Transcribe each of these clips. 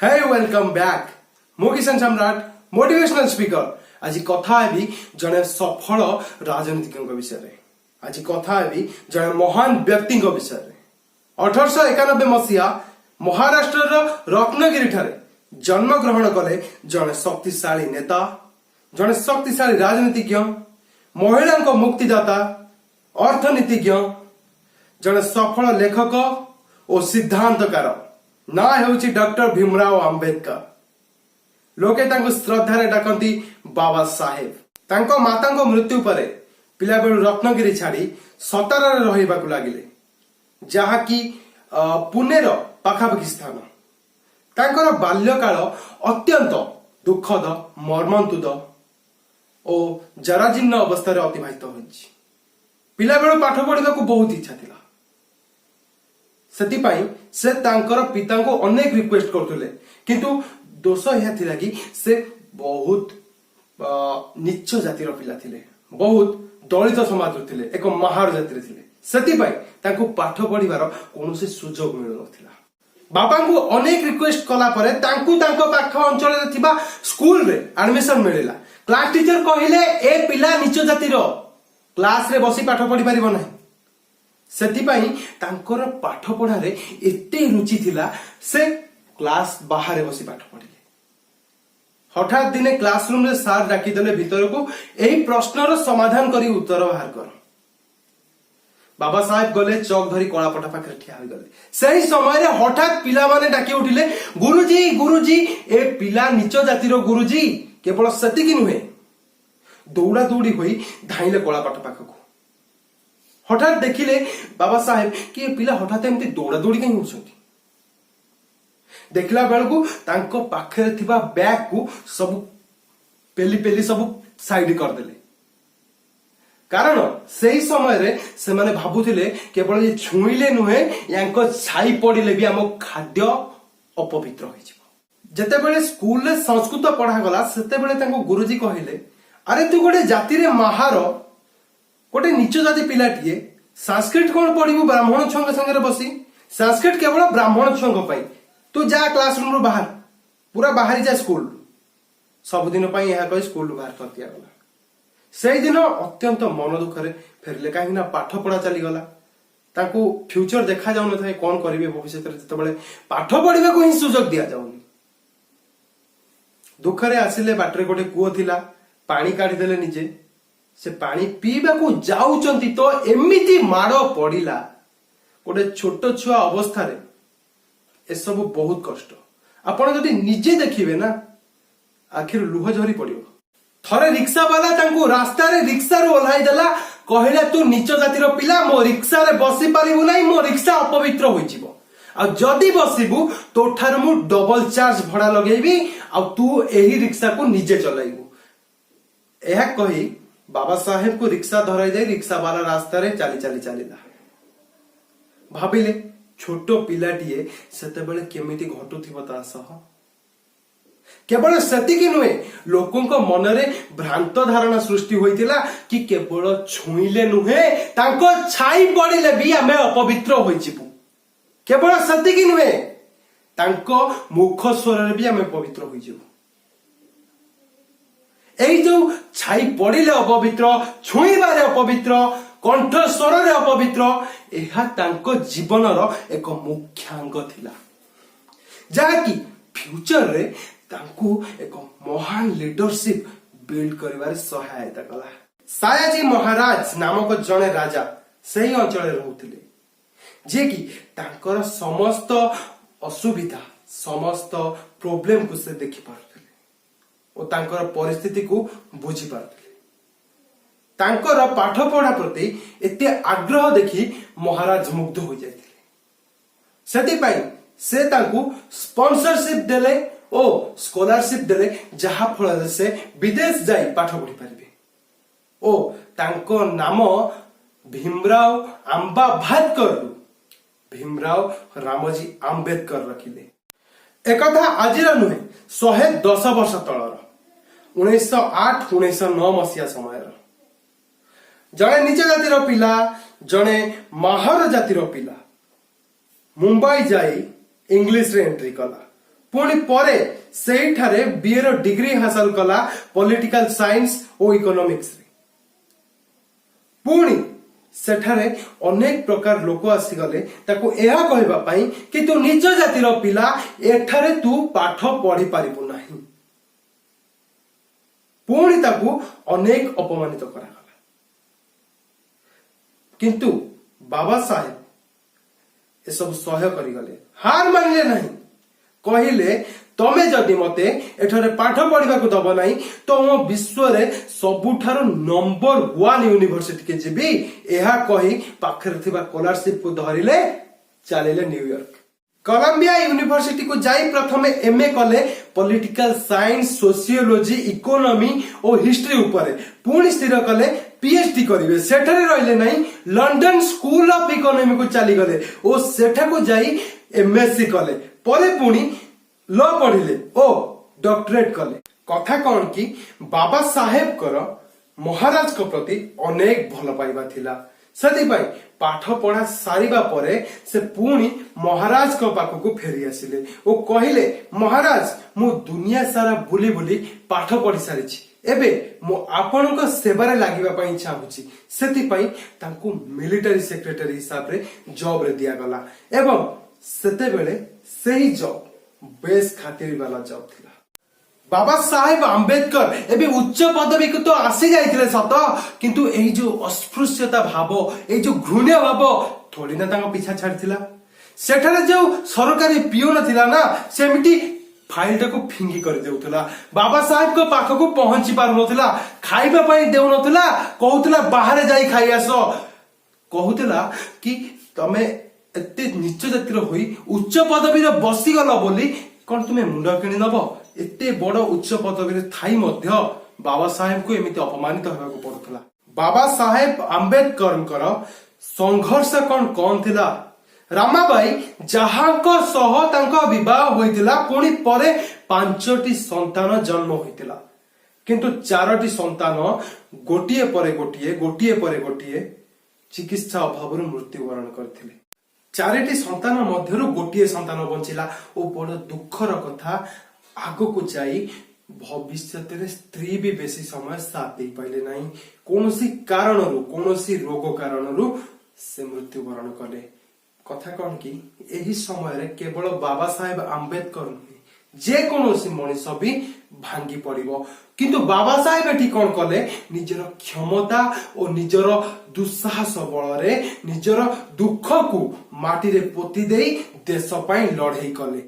Hey, welcome back. ମୁଁ କିଷାନ ସମ୍ରାଟ, motivational speaker. ଆଜି କଥା ହେବି ଜଣେ ସଫଳ ରାଜନୀତିଜ୍ଞଙ୍କ ବିଷୟରେ। ଆଜି କଥା ହେବି ଜଣେ ମହାନ ବ୍ୟକ୍ତିଙ୍କ ବିଷୟରେ। 1891 ମସିହା ମହାରାଷ୍ଟ୍ରର ରତ୍ନଗିରି ଠାରେ ଜନ୍ମଗ୍ରହଣ କଲେ ଜଣେ ଶକ୍ତିଶାଳୀ ନେତା, ଜଣେ ଶକ୍ତିଶାଳୀ ରାଜନୀତିଜ୍ଞ, ମହିଳାଙ୍କ ମୁକ୍ତିଦାତା, ଅର୍ଥନୀତିଜ୍ଞ, ଜଣେ ସଫଳ ଲେଖକ ଓ ସିଦ୍ଧାନ୍ତକାର। ନାଁ ହେଉଛି ଡକ୍ଟର ଭୀମରାଓ ଆମ୍ବେଦକର। ଲୋକେ ତାଙ୍କୁ ଶ୍ରଦ୍ଧାରେ ଡାକନ୍ତି ବାବା ସାହେବ। ତାଙ୍କ ମାତାଙ୍କ ମୃତ୍ୟୁ ପରେ ପିଲାବେଳୁ ରତ୍ନଗିରି ଛାଡି ସତାରାରେ ରହିବାକୁ ଲାଗିଲେ, ଯାହାକି ପୁନେର ପାଖାପାଖି ସ୍ଥାନ। ତାଙ୍କର ବାଲ୍ୟକାଳ ଅତ୍ୟନ୍ତ ଦୁଃଖଦ, ମର୍ମନ୍ତୁଦ ଓ ଜରାଜୀର୍ଣ୍ଣ ଅବସ୍ଥାରେ ଅତିବାହିତ ହୋଇଛି। ପିଲାବେଳୁ ପାଠ ପଢିବାକୁ ବହୁତ ଇଚ୍ଛା ଥିଲା। ସେଥିପାଇଁ ସେ ତାଙ୍କର ପିତାଙ୍କୁ ଅନେକ ରିକ୍ୱେଷ୍ଟ କରୁଥିଲେ। କିନ୍ତୁ ଦୋଷ ଏହା ଥିଲା କି ସେ ବହୁତ ନିଚ୍ଚ ଜାତିର ପିଲା ଥିଲେ, ବହୁତ ଦଳିତ ସମାଜରୁ ଥିଲେ, ଏକ ମାହାର ଜାତିରେ ଥିଲେ। ସେଥିପାଇଁ ତାଙ୍କୁ ପାଠ ପଢିବାର କୌଣସି ସୁଯୋଗ ମିଳୁନଥିଲା। ବାପାଙ୍କୁ ଅନେକ ରିକ୍ୱେଷ୍ଟ କଲା ପରେ ତାଙ୍କୁ ତାଙ୍କ ପାଖ ଅଞ୍ଚଳରେ ଥିବା ସ୍କୁଲରେ ଆଡମିସନ ମିଳିଲା। କ୍ଲାସ ଟିଚର କହିଲେ, "ଏ ପିଲା ନିଚ ଜାତିର, କ୍ଲାସରେ ବସି ପାଠ ପଢି ପାରିବ ନାହିଁ।" ସେଥିପାଇଁ ତାଙ୍କର ପାଠ ପଢାରେ ଏତେ ରୁଚି ଥିଲା, ସେ କ୍ଲାସ ବାହାରେ ବସି ପାଠ ପଢିଲେ। ହଠାତ୍ ଦିନେ କ୍ଲାସ ରୁମରେ ସାର୍ ଡାକିଦେଲେ ଭିତରକୁ, "ଏହି ପ୍ରଶ୍ନର ସମାଧାନ କରି ଉତ୍ତର ବାହାର କର।" ବାବା ସାହେବ ଗଲେ, ଚକ୍ ଧରି କଳାପଟା ପାଖରେ ଠିଆ ହୋଇଗଲେ। ସେହି ସମୟରେ ହଠାତ୍ ପିଲାମାନେ ଡାକି ଉଠିଲେ, "ଗୁରୁଜୀ, ଗୁରୁଜୀ, ଏ ପିଲା ନିଚ ଜାତିର ଗୁରୁଜୀ।" କେବଳ ସେତିକି ନୁହେଁ, ଦୌଡ଼ା ଦୌଡ଼ି ହୋଇ ଧାଇଁଲେ କଳାପଟା ପାଖକୁ। ହଠାତ୍ ଦେଖିଲେ ବାବା ସାହେବ କି ଏ ପିଲା ହଠାତ୍ ଏମିତି ଦୌଡ଼ା ଦୌଡ଼ି କାହିଁ ହଉଛନ୍ତି। ଦେଖିଲା ବେଳକୁ ତାଙ୍କ ପାଖରେ ଥିବା ବ୍ୟାଗକୁ ସବୁ ପେଲି ପେଲି ସବୁ ସାଇଡ କରିଦେଲେ। କାରଣ ସେଇ ସମୟରେ ସେମାନେ ଭାବୁଥିଲେ, କେବଳ ଯେ ଛୁଇଁଲେ ନୁହେଁ, ୟାଙ୍କ ଛାଇ ପଡିଲେ ବି ଆମ ଖାଦ୍ୟ ଅପବିତ୍ର ହୋଇଯିବ। ଯେତେବେଳେ ସ୍କୁଲରେ ସଂସ୍କୃତ ପଢାଗଲା, ସେତେବେଳେ ତାଙ୍କୁ ଗୁରୁଜୀ କହିଲେ, "ଆରେ, ତୁ ଗୋଟେ ଜାତିରେ ମାହାର, ଗୋଟେ ନିଚ ଜାତି ପିଲାଟିଏ, ସାଂସ୍କ୍ରିଟ କଣ ପଢିବୁ ବ୍ରାହ୍ମଣ ଛୁଆଙ୍କ ସାଙ୍ଗରେ ବସି? ସାଂସ୍କ୍ରିଟ କେବଳ ବ୍ରାହ୍ମଣ ଛୁଆଙ୍କ ପାଇଁ। ତୁ ଯା, କ୍ଲାସ ରୁମରୁ ବାହାର, ପୁରା ବାହାରି ଯା ସ୍କୁଲରୁ ସବୁଦିନ ପାଇଁ।" ଏହା କହି ସ୍କୁଲରୁ ବାହାର କରିଦିଆଗଲା। ସେଇଦିନ ଅତ୍ୟନ୍ତ ମନ ଦୁଃଖରେ ଫେରିଲେ, କାହିଁକି ନା ପାଠ ପଢା ଚାଲିଗଲା। ତାଙ୍କୁ ଫ୍ୟୁଚର ଦେଖା ଯାଉନଥାଏ, କଣ କରିବେ ଭବିଷ୍ୟତରେ, ଯେତେବେଳେ ପାଠ ପଢିବାକୁ ହିଁ ସୁଯୋଗ ଦିଆଯାଉନି। ଦୁଃଖରେ ଆସିଲେ। ବାଟରେ ଗୋଟେ କୂଅ ଥିଲା, ପାଣି କାଢିଦେଲେ ନିଜେ। ସେ ପାଣି ପିଇବାକୁ ଯାଉଛନ୍ତି ତ ଏମିତି ମାଡ ପଡିଲା। ଗୋଟେ ଛୋଟ ଛୁଆ ଅବସ୍ଥାରେ ଏସବୁ ବହୁତ କଷ୍ଟ। ଆପଣ ଯଦି ନିଜେ ଦେଖିବେ ନା, ଆଖିରୁ ଲୁହ ଝରି ପଡିବ। ଥରେ ରିକ୍ସା ବାଲା ତାଙ୍କୁ ରାସ୍ତାରେ ରିକ୍ସାରୁ ଓହ୍ଲାଇ ଦେଲା। କହିଲା, "ତୁ ନିଚ ଜାତିର ପିଲା, ମୋ ରିକ୍ସାରେ ବସି ପାରିବୁ ନାହିଁ, ମୋ ରିକ୍ସା ଅପବିତ୍ର ହୋଇଯିବ। ଆଉ ଯଦି ବସିବୁ, ତୋ ଠାରୁ ମୁଁ ଡବଲ ଚାର୍ଜ ଭଡା ଲଗେଇବି ଆଉ ତୁ ଏହି ରିକ୍ସାକୁ ନିଜେ ଚଲାଇବୁ।" ଏହା କହି ବାବା ସାହେବଙ୍କୁ ରିକ୍ସା ଧରାଇ ଦେଇ ରିକ୍ସା ବାଲା ରାସ୍ତାରେ ଚାଲି ଚାଲି ଚାଲିଲା। ଭାବିଲେ, ଛୋଟ ପିଲାଟିଏ ସେତେବେଳେ କେମିତି ଘଟୁଥିବ ତା ସହ। କେବଳ ସେତିକି ନୁହେଁ, ଲୋକଙ୍କ ମନରେ ଭ୍ରାନ୍ତ ଧାରଣା ସୃଷ୍ଟି ହୋଇଥିଲା କି କେବଳ ଛୁଇଁଲେ ନୁହେଁ, ତାଙ୍କ ଛାଇ ପଡିଲେ ବି ଆମେ ଅପବିତ୍ର ହୋଇଯିବୁ। କେବଳ ସେତିକି ନୁହେଁ, ତାଙ୍କ ମୁଖ ସ୍ୱରରେ ବି ଆମେ ପବିତ୍ର ହୋଇଯିବୁ। ଏଇ ଯୋଉ ଛାଇ ପଡିଲେ ଅପବିତ୍ର, ଛୁଇଁବାରେ ଅପବିତ୍ର, କଣ୍ଠ ସ୍ୱରରେ ଅପବିତ୍ର, ଏହା ତାଙ୍କ ଜୀବନର ଏକ ମୁଖ୍ୟାଙ୍ଗ ଥିଲା, ଯାହାକି ଫ୍ୟୁଚରରେ ତାଙ୍କୁ ଏକ ମହାନ ଲିଡରସିପ ବିଲ୍ଡ କରିବାରେ ସହାୟତା କଲା। ସାୟାଜୀ ମହାରାଜ ନାମକ ଜଣେ ରାଜା ସେହି ଅଞ୍ଚଳରେ ରହୁଥିଲେ, ଯିଏକି ତାଙ୍କର ସମସ୍ତ ଅସୁବିଧା, ସମସ୍ତ ପ୍ରୋବ୍ଲେମକୁ ସେ ଦେଖିପାରୁଥିଲେ ଓ ତାଙ୍କର ପରିସ୍ଥିତିକୁ ବୁଝିପାରୁଥିଲେ। ତାଙ୍କର ପାଠ ପଢା ପ୍ରତି ଏତେ ଆଗ୍ରହ ଦେଖି ମହାରାଜ ମୁଗ୍ଧ ହୋଇଯାଇଥିଲେ। ସେଥିପାଇଁ ସେ ତାଙ୍କୁ ସ୍ପନ୍ସରସିପ ଦେଲେ ଓ ସ୍କଲାରସିପ ଦେଲେ, ଯାହା ଫଳରେ ସେ ବିଦେଶ ଯାଇ ପାଠ ପଢି ପାରିବେ ଓ ତାଙ୍କ ନାମ ଭୀମରାଓ ଆମ୍ବା ଭାତକରରୁ ଭୀମରାଓ ରାମଜୀ ଆମ୍ବେଦକର ରଖିଲେ। ଏକଥା ଆଜିର ନୁହେଁ, 110 ବର୍ଷ ତଳର, 1908 1909 ମସିହା ସମୟର। ଜଣେ ନିଚ ଜାତିର ପିଲା, ଜଣେ ମାହର ଜାତିର ପିଲା ମୁମ୍ବାଇ ଯାଇ ଇଂଲିଶରେ ଏଣ୍ଟ୍ରି କଲା। ପୁରା ପୁଣି ପରେ ସେଇଠାରେ ବିଏ ର ଡିଗ୍ରୀ ହାସଲ କଲା ପଲିଟିକାଲ ସାଇନ୍ସ ଓ ଇକୋନୋମିକ୍ସରେ। ପୁଣି ସେଠାରେ ଅନେକ ପ୍ରକାର ଲୋକ ଆସିଗଲେ ତାକୁ ଏହା କହିବା ପାଇଁ କି ତୁ ନିଜ ଜାତିର ପିଲା, ଏଠାରେ ତୁ ପାଠ ପଢି ପାରିବୁ ନାହିଁ। ପୁଣି ତାକୁ ଅନେକ ଅପମାନିତ କରାଗଲା। କିନ୍ତୁ ବାବା ସାହେବ ଏସବୁ ସହ୍ୟ କରିଗଲେ, ହାର ମାନିଲେ ନାହିଁ। କହିଲେ, ତମେ ଯଦି ମତେ ଏଠାରେ ପାଠ ପଢିବାକୁ ଦବ ନାହିଁ, ତ ମୁଁ ବିଶ୍ୱରେ ସବୁଠାରୁ ନମ୍ବର ୱାନ୍ ୟୁନିଭର୍ସିଟିକି ଯିବି। ଏହା କହି ପାଖରେ ଥିବା ସ୍କଲାରସିପକୁ ଧରିଲେ, ଚାଲିଲେ ନ୍ୟୁୟର୍କ। କଲମ୍ବିଆ ୟୁନିଭର୍ସିଟିକୁ ଯାଇ ପ୍ରଥମେ ଏମଏ କଲେ ପଲିଟିକାଲ ସାଇନ୍ସ, ସୋସିଓଲୋଜି, ଇକୋନୋମି ଓ ହିଷ୍ଟ୍ରି ଉପରେ। ପୁଣି ସ୍ଥିର କଲେ ପିଏଚଡି କରିବେ। ସେଠାରେ ରହିଲେ ନାହିଁ, ଲଣ୍ଡନ ସ୍କୁଲ ଅଫ ଇକୋନୋମିକୁ ଚାଲିଗଲେ ଓ ସେଠାକୁ ଯାଇ ଏମଏସସି କଲେ। ପରେ ପୁଣି ଲ ପଢିଲେ ଓ ଡକ୍ଟରେଟ କଲେ। କଥା କଣ କି, ବାବା ସାହେବଙ୍କର ମହାରାଜଙ୍କ ପ୍ରତି ଅନେକ ଭଲ ପାଇବା ଥିଲା। ସେଥିପାଇଁ ପାଠ ପଢା ସାରିବା ପରେ ସେ ପୁଣି ମହାରାଜଙ୍କ ପାଖକୁ ଫେରି ଆସିଲେ ଓ କହିଲେ, ମହାରାଜ, ମୁଁ ଦୁନିଆ ସାରା ବୁଲି ବୁଲି ପାଠ ପଢି ସାରିଛି। ଏବେ ମୁଁ ଆପଣଙ୍କ ସେବାରେ ଲାଗିବା ପାଇଁ ଚାହୁଁଛି। ସେଥିପାଇଁ ତାଙ୍କୁ ମିଲିଟାରୀ ସେକ୍ରେଟାରୀ ହିସାବରେ ଜବରେ ଦିଆଗଲା ଏବଂ ସେତେବେଳେ ସେହି ଜବ୍ ବେଶ ଖାତିରି ବାଲା ଜବ୍ ଥିଲା। ବାବା ସାହେବ ଆମ୍ବେଦକର ଏବେ ଉଚ୍ଚ ପଦବୀକୁ ତ ଆସି ଯାଇଥିଲେ ସତ, କିନ୍ତୁ ଏଇ ଯୋଉ ଅସ୍ପୃଶ୍ୟତା ଭାବ, ଏଇ ଯୋଉ ଘୃଣ୍ୟ ଭାବ ଥୋଡି ନା ତାଙ୍କ ପିଛା ଛାଡିଥିଲା। ସେଠାରେ ଯୋଉ ସରକାରୀ ପିଓନ ଥିଲା ନା, ସେମିତି ଫାଇଲଟାକୁ ଫିଙ୍ଗି କରିଦେଉଥିଲା। ବାବା ସାହେବଙ୍କ ପାଖକୁ ପହଞ୍ଚି ପାରୁନଥିଲା, ଖାଇବା ପାଇଁ ଦେଉନଥିଲା, କହୁଥିଲା ବାହାରେ ଯାଇ ଖାଇ ଆସ। କହୁଥିଲା କି ତମେ ଏତେ ନିଚ ଜାତିର ହୋଇ ଉଚ୍ଚ ପଦବୀରେ ବସିଗଲ ବୋଲି କଣ ତୁମେ ମୁଣ୍ଡ କିଣି ନବ? ଏତେ ବଡ ଉଚ୍ଚ ପଦବୀରେ ଥାଇ ମଧ୍ୟ ବାବା ସାହେବଙ୍କୁ ଏମିତି ଅପମାନିତ ହେବାକୁ ପଡୁଥିଲା। ବାବା ସାହେବ ଆମ୍ବେଦକରଙ୍କର ସଂଘର୍ଷ କଣ କମ ଥିଲା? ରାମାବାଇ, ଯାହାଙ୍କ ସହ ତାଙ୍କ ବିବାହ ହୋଇଥିଲା, ପୁଣି ପରେ ପାଞ୍ଚଟି ସନ୍ତାନ ଜନ୍ମ ହୋଇଥିଲା, କିନ୍ତୁ ଚାରୋଟି ସନ୍ତାନ ଗୋଟିଏ ପରେ ଗୋଟିଏ, ଗୋଟିଏ ପରେ ଗୋଟିଏ ଚିକିତ୍ସା ଅଭାବରୁ ମୃତ୍ୟୁବରଣ କରିଥିଲେ। ଚାରିଟି ସନ୍ତାନ ମଧ୍ୟରୁ ଗୋଟିଏ ସନ୍ତାନ ବଞ୍ଚିଲା ଓ ବଡ ଦୁଃଖର କଥା, ଆଗକୁ ଯାଇ ଭବିଷ୍ୟତରେ ସ୍ତ୍ରୀ ବି ବେଶୀ ସମୟ ସାଥ ଦେଇପାରିଲେ ନାହିଁ। କୌଣସି କାରଣରୁ, କୌଣସି ରୋଗ କାରଣରୁ ସେ ମୃତ୍ୟୁବରଣ କଲେ। କଥା କଣ କି, ଏହି ସମୟରେ କେବଳ ବାବା ସାହେବ ଆମ୍ବେଦକର ନୁହେଁ, ଯେକୌଣସି ମଣିଷ ବି ଭାଙ୍ଗି ପଡିବ। କିନ୍ତୁ ବାବା ସାହେବ ଏଠି କଣ କଲେ? ନିଜର କ୍ଷମତା ଓ ନିଜର ଦୁଃସାହସ ବଳରେ ନିଜର ଦୁଃଖକୁ ମାଟିରେ ପୋତି ଦେଇ ଦେଶ ପାଇଁ ଲଢେଇ କଲେ।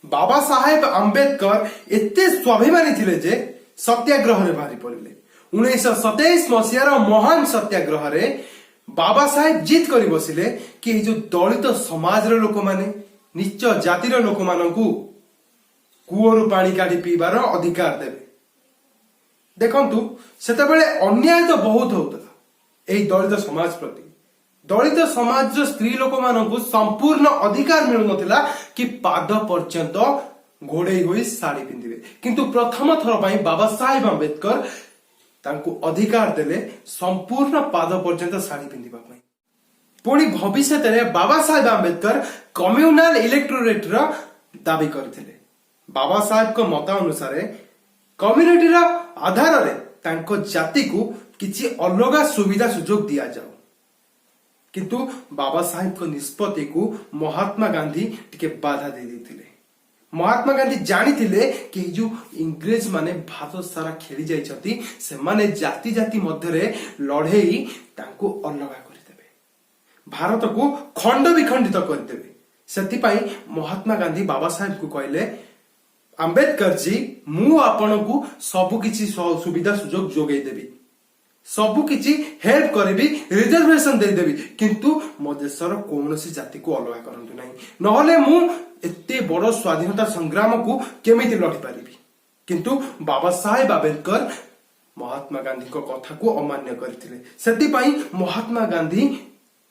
ବାବା ସାହେବ ଆମ୍ବେଦକର ଏତେ ସ୍ୱାଭିମାନୀ ଥିଲେ ଯେ ସତ୍ୟାଗ୍ରହରେ ବାହାରି ପଡିଲେ। 1927 ମସିହାର ମହାନ ସତ୍ୟାଗ୍ରହରେ ବାବା ସାହେବ ଜିଦ୍ କରି ବସିଲେ କି ଏଇ ଯୋଉ ଦଳିତ ସମାଜର ଲୋକମାନେ, ନିଚ ଜାତିର ଲୋକମାନଙ୍କୁ କୂଅରୁ ପାଣି କାଢି ପିଇବାର ଅଧିକାର ଦେବେ। ଦେଖନ୍ତୁ, ସେତେବେଳେ ଅନ୍ୟାୟ ତ ବହୁତ ହଉଥିଲା ଏହି ଦଳିତ ସମାଜ ପ୍ରତି। ଦଳିତ ସମାଜର ସ୍ତ୍ରୀ ଲୋକମାନଙ୍କୁ ସମ୍ପୂର୍ଣ୍ଣ ଅଧିକାର ମିଳୁନଥିଲା କି ପାଦ ପର୍ଯ୍ୟନ୍ତ ଘୋଡେଇ ହୋଇ ଶାଢୀ ପିନ୍ଧିବେ। କିନ୍ତୁ ପ୍ରଥମ ଥର ପାଇଁ ବାବା ସାହେବ ଆମ୍ବେଦକର ତାଙ୍କୁ ଅଧିକାର ଦେଲେ ସମ୍ପୂର୍ଣ୍ଣ ପାଦ ପର୍ଯ୍ୟନ୍ତ ଶାଢୀ ପିନ୍ଧିବା ପାଇଁ। ପୁଣି ଭବିଷ୍ୟତରେ ବାବା ସାହେବ ଆମ୍ବେଦକର କମ୍ୟୁନାଲ ଇଲେକ୍ଟୋରେଟର ଦାବି କରିଥିଲେ। ବାବା ସାହେବଙ୍କ ମତ ଅନୁସାରେ କମ୍ୟୁନିଟିର ଆଧାରରେ ତାଙ୍କ ଜାତିକୁ କିଛି ଅଲଗା ସୁବିଧା ସୁଯୋଗ ଦିଆଯାଉ। କିନ୍ତୁ ବାବା ସାହେବଙ୍କ ନିଷ୍ପତ୍ତିକୁ ମହାତ୍ମା ଗାନ୍ଧୀ ଟିକେ ବାଧା ଦେଇ ଦେଇଥିଲେ। ମହାତ୍ମା ଗାନ୍ଧୀ ଜାଣିଥିଲେ କି ଏଇ ଯୋଉ ଇଂରେଜ ମାନେ ଭାରତ ସାରା ଖେଳି ଯାଇଛନ୍ତି, ସେମାନେ ଜାତି ଜାତି ମଧ୍ୟରେ ଲଢେଇ ତାଙ୍କୁ ଅଲଗା କରିଦେବେ, ଭାରତକୁ ଖଣ୍ଡ ବିଖଣ୍ଡିତ କରିଦେବେ। ସେଥିପାଇଁ ମହାତ୍ମା ଗାନ୍ଧୀ ବାବା ସାହେବଙ୍କୁ କହିଲେ, ଆମ୍ବେଦକର ଜୀ, ମୁଁ ଆପଣଙ୍କୁ ସବୁ କିଛି ସୁବିଧା ସୁଯୋଗ ଯୋଗେଇ ଦେବି, ସବୁ କିଛି ହେଲ୍ପ କରିବି, ରିଜର୍ଭେସନ ଦେଇଦେବି, କିନ୍ତୁ ମୋ ଦେଶର କୌଣସି ଜାତିକୁ ଅଲଗା କରନ୍ତୁ ନାହିଁ। ନହେଲେ ମୁଁ ଏତେ ବଡ ସ୍ୱାଧୀନତା ସଂଗ୍ରାମକୁ କେମିତି ଲଢି ପାରିବି? କିନ୍ତୁ ବାବା ସାହେବ ଆମ୍ବେଦକର ମହାତ୍ମା ଗାନ୍ଧୀଙ୍କ କଥାକୁ ଅମାନ୍ୟ କରିଥିଲେ। ସେଥିପାଇଁ ମହାତ୍ମା ଗାନ୍ଧୀ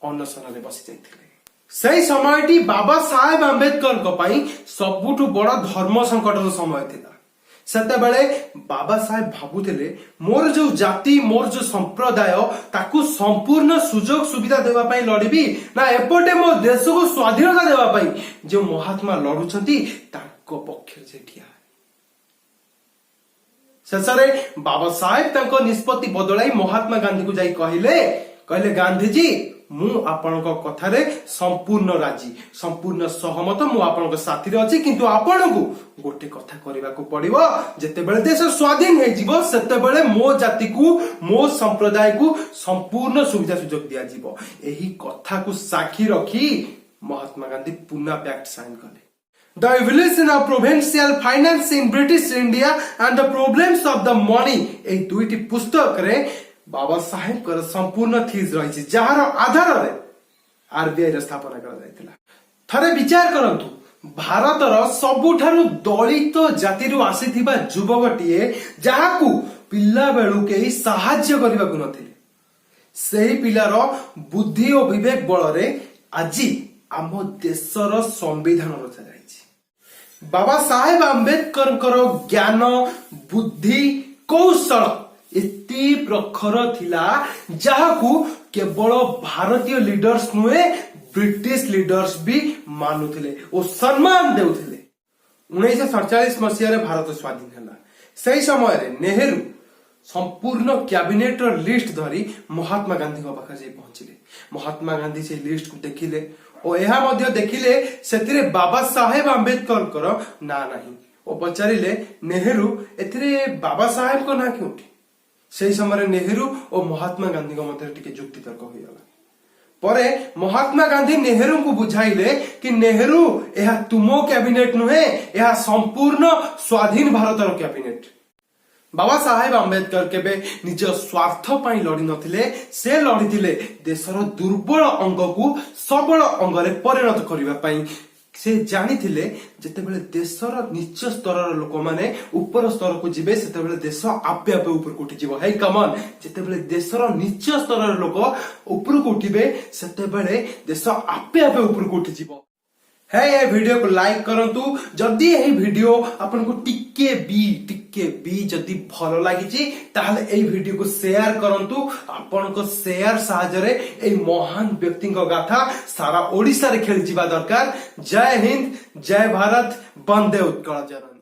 ଅନଶନରେ ବସି ଯାଇଥିଲେ। ସେଇ ସମୟଟି ବାବା ସାହେବ ଆମ୍ବେଦକରଙ୍କ ପାଇଁ ସବୁଠୁ ବଡ ଧର୍ମ ସଙ୍କଟର ସମୟ ଥିଲା। ସେତେବେଳେ ବାବା ସାହେବ ଭାବୁଥିଲେ, ମୋର ଯୋଉ ଜାତି, ମୋର ଯୋଉ ସମ୍ପ୍ରଦାୟ, ତାକୁ ସମ୍ପୂର୍ଣ୍ଣ ସୁଯୋଗ ସୁବିଧା ଦେବା ପାଇଁ ଲଢିବି ନା ଏପଟେ ମୋ ଦେଶକୁ ସ୍ୱାଧୀନତା ଦେବା ପାଇଁ ଯୋଉ ମହାତ୍ମା ଲଢୁଛନ୍ତି ତାଙ୍କ ପକ୍ଷରେ ଯାଇ ଠିଆ ହେଲେ। ଶେଷରେ ବାବା ସାହେବ ତାଙ୍କ ନିଷ୍ପତ୍ତି ବଦଳାଇ ମହାତ୍ମା ଗାନ୍ଧୀକୁ ଯାଇ କହିଲେ, "ଗାନ୍ଧିଜୀ, ମୁଁ ଆପଣଙ୍କ କଥାରେ ସମ୍ପୂର୍ଣ୍ଣ ରାଜି, ସମ୍ପୂର୍ଣ୍ଣ ସହମତ। ମୁଁ ଆପଣଙ୍କ ସାଥିରେ ଅଛି। କିନ୍ତୁ ଆପଣଙ୍କୁ ଗୋଟେ କଥା କରିବାକୁ ପଡିବ। ଯେତେବେଳେ ଦେଶ ସ୍ୱାଧୀନ ହେଇଯିବ, ସେତେବେଳେ ମୋ ଜାତିକୁ, ମୋ ସମ୍ପ୍ରଦାୟକୁ ସମ୍ପୂର୍ଣ୍ଣ ସୁବିଧା ସୁଯୋଗ ଦିଆଯିବ।" ଏହି କଥାକୁ ସାକ୍ଷୀ ରଖି ମହାତ୍ମା ଗାନ୍ଧୀ ପୁନା ପ୍ୟାକ୍ଟ ସାଇନ କଲେ। The Evolution of Provincial Finance in British India and the Problems of the Money, ଏହି ଦୁଇଟି ପୁସ୍ତକରେ ବାବା ସାହେବଙ୍କର ସମ୍ପୂର୍ଣ୍ଣ ଥିସିସ୍ ରହିଛି, ଯାହାର ଆଧାରରେ ଆରବିଆଇ ର ସ୍ଥାପନା କରାଯାଇଥିଲା। ଥରେ ବିଚାର କରନ୍ତୁ, ଭାରତର ସବୁଠାରୁ ଦଳିତ ଜାତିରୁ ଆସିଥିବା ଯୁବକଟିଏ, ଯାହାକୁ ପିଲାବେଳୁ କେହି ସାହାଯ୍ୟ କରିବାକୁ ନଥିଲେ, ସେହି ପିଲାର ବୁଦ୍ଧି ଓ ବିବେକ ବଳରେ ଆଜି ଆମ ଦେଶର ସମ୍ବିଧାନ ରଚାଯାଇଛି। ବାବା ସାହେବ ଆମ୍ବେଦକରଙ୍କର ଜ୍ଞାନ, ବୁଦ୍ଧି, କୌଶଳ ଏତେ ପ୍ରଖର ଥିଲା, ଯାହାକୁ କେବଳ ଭାରତୀୟ ଲିଡର୍ସ ନୁହେଁ, ବ୍ରିଟିଶ ଲିଡର୍ସ ବି ମାନୁଥିଲେ ଓ ସମ୍ମାନ ଦେଉଥିଲେ। 1947 ମସିହାରେ ଭାରତ ସ୍ୱାଧୀନ ହେଲା। ସେହି ସମୟରେ ନେହେରୁ ସମ୍ପୂର୍ଣ୍ଣ କ୍ୟାବିନେଟର ଲିଷ୍ଟ ଧରି ମହାତ୍ମା ଗାନ୍ଧୀଙ୍କ ପାଖରେ ଯାଇ ପହଞ୍ଚିଲେ। ମହାତ୍ମା ଗାନ୍ଧୀ ସେଇ ଲିଷ୍ଟକୁ ଦେଖିଲେ ଓ ଏହା ମଧ୍ୟ ଦେଖିଲେ, ସେଥିରେ ବାବା ସାହେବ ଆମ୍ବେଦକରଙ୍କର ନାଁ ନାହିଁ ଓ ପଚାରିଲେ, "ନେହେରୁ, ଏଥିରେ ବାବା ସାହେବଙ୍କ ନାଁ କେଉଁଠି?" ସେହି ସମୟରେ ନେହେରୁ ଓ ମହାତ୍ମା ଗାନ୍ଧୀଙ୍କ ମଧ୍ୟରେ ଟିକେ ଯୁକ୍ତିତର୍କ ହୋଇଗଲା। ପରେ ମହାତ୍ମା ଗାନ୍ଧୀ ନେହେରୁଙ୍କୁ ବୁଝାଇଲେ କି, "ନେହେରୁ, ଏହା ତୁମ କ୍ୟାବିନେଟ ନୁହେଁ, ଏହା ସମ୍ପୂର୍ଣ୍ଣ ସ୍ୱାଧୀନ ଭାରତର କ୍ୟାବିନେଟ।" ବାବା ସାହେବ ଆମ୍ବେଦକର କେବେ ନିଜ ସ୍ୱାର୍ଥ ପାଇଁ ଲଢି ନଥିଲେ। ସେ ଲଢିଥିଲେ ଦେଶର ଦୁର୍ବଳ ଅଙ୍ଗକୁ ସବଳ ଅଙ୍ଗରେ ପରିଣତ କରିବା ପାଇଁ। ସେ ଜାଣିଥିଲେ, ଯେତେବେଳେ ଦେଶର ନିଚ ସ୍ତରର ଲୋକମାନେ ଉପର ସ୍ତରକୁ ଯିବେ, ସେତେବେଳେ ଦେଶ ଆପେ ଆପେ ଉପରକୁ ଉଠିଯିବ। ହେଇ କମନ, ଯେତେବେଳେ ଦେଶର ନିଚ ସ୍ତରର ଲୋକ ଉପରକୁ ଉଠିବେ, ସେତେବେଳେ ଦେଶ ଆପେ ଆପେ ଉପରକୁ ଉଠିଯିବ। ହେ, ଏ ଭିଡିଓକୁ ଲାଇକ୍ କରନ୍ତୁ ଯଦି ଏହି ଭିଡିଓ ଆପଣଙ୍କୁ ଟିକେ ବି ଯଦି ଭଲ ଲାଗିଛି। ତାହେଲେ ଏଇ ଭିଡିଓକୁ ସେୟାର କରନ୍ତୁ। ଆପଣଙ୍କ ସେୟାର ସାହାଯ୍ୟରେ ଏଇ ମହାନ ବ୍ୟକ୍ତିଙ୍କ ଗାଥା ସାରା ଓଡିଶାରେ ଖେଳିଯିବା ଦରକାର। ଜୟ ହିନ୍ଦ, ଜୟ ଭାରତ, ବନ୍ଦେ ଉତ୍କଳ ଜନନୀ।